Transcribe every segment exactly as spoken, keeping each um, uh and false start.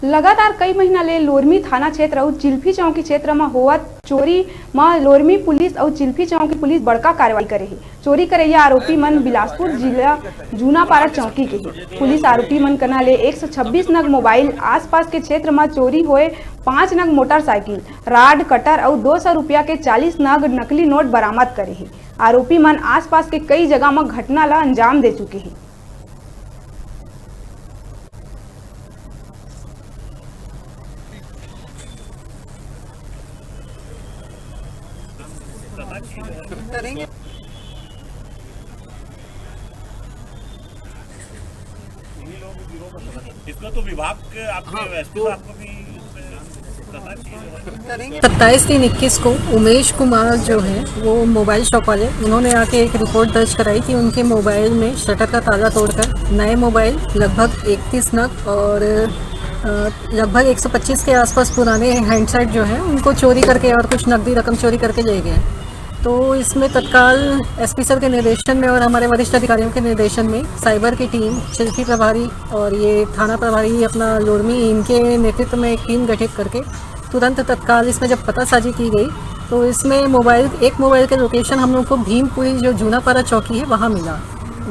लगातार कई महीना ले लोरमी थाना क्षेत्र अउ चिल्फी चौकी क्षेत्र म होवत चोरी म लोरमी पुलिस अउ चिल्फी चौकी पुलिस बड़का कार्रवाई करे हे। चोरी करैया आरोपी मन बिलासपुर जिला जूनापारा चौकी के हे। पुलिस आरोपी मन कना ले एक सौ छब्बीस नग मोबाइल, आसपास के क्षेत्र म चोरी होए पाँच नग मोटरसाइकिल, राड कटर अउ दो सौ रुपया के चालीस नग नकली नोट बरामद करे हे। आरोपी मन आसपास के कई जगह म घटना ल अंजाम दे चुके हे। इसको तो विभाग के आपके हाँ, एसपी तो साहब को भी करेंगे। सत्ताईस तीन इक्कीस को उमेश कुमार जो है, वो मोबाइल शॉप वाले, उन्होंने आके एक रिपोर्ट दर्ज कराई कि उनके मोबाइल में शटर का ताला तोड़कर नए मोबाइल लगभग इकतीस नग और अ, लगभग एक सौ पच्चीस के आसपास पुराने हैंडसेट जो है, उनको चोरी करके और कुछ नकदी रकम चोरी करके ले गए। तो इसमें तत्काल एसपी सर के निर्देशन में और हमारे वरिष्ठ अधिकारियों के निर्देशन में साइबर की टीम, चिल्फी प्रभारी और ये थाना प्रभारी अपना लोरमी, इनके नेतृत्व में एक टीम गठित करके तुरंत तत्काल इसमें जब पतासाजी की गई, तो इसमें मोबाइल, एक मोबाइल के लोकेशन हम लोग को भीमपुरी, जो जूनापारा चौकी है, वहाँ मिला।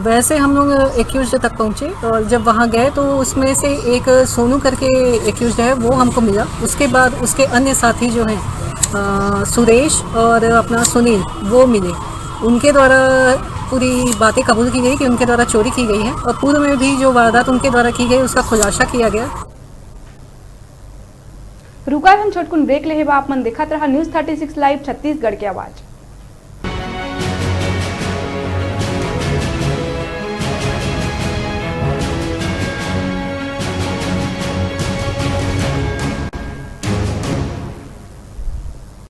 वैसे हम लोग एक्यूज तक पहुँचे और जब वहाँ गए तो उसमें से एक सोनू करके एक्यूज है, वो हमको मिला। उसके बाद उसके अन्य साथी जो हैं, अ, सुरेश और अपना सुनील, वो मिले। उनके द्वारा पूरी बातें कबूल की गई कि उनके द्वारा चोरी की गई है और पूर्व में भी जो वारदात उनके द्वारा की गई, उसका खुलासा किया गया। रुका हन छोटकुन ब्रेक लेहे बा, आप मन देखत रहा news thirty six live Chhattisgarh के आवाज।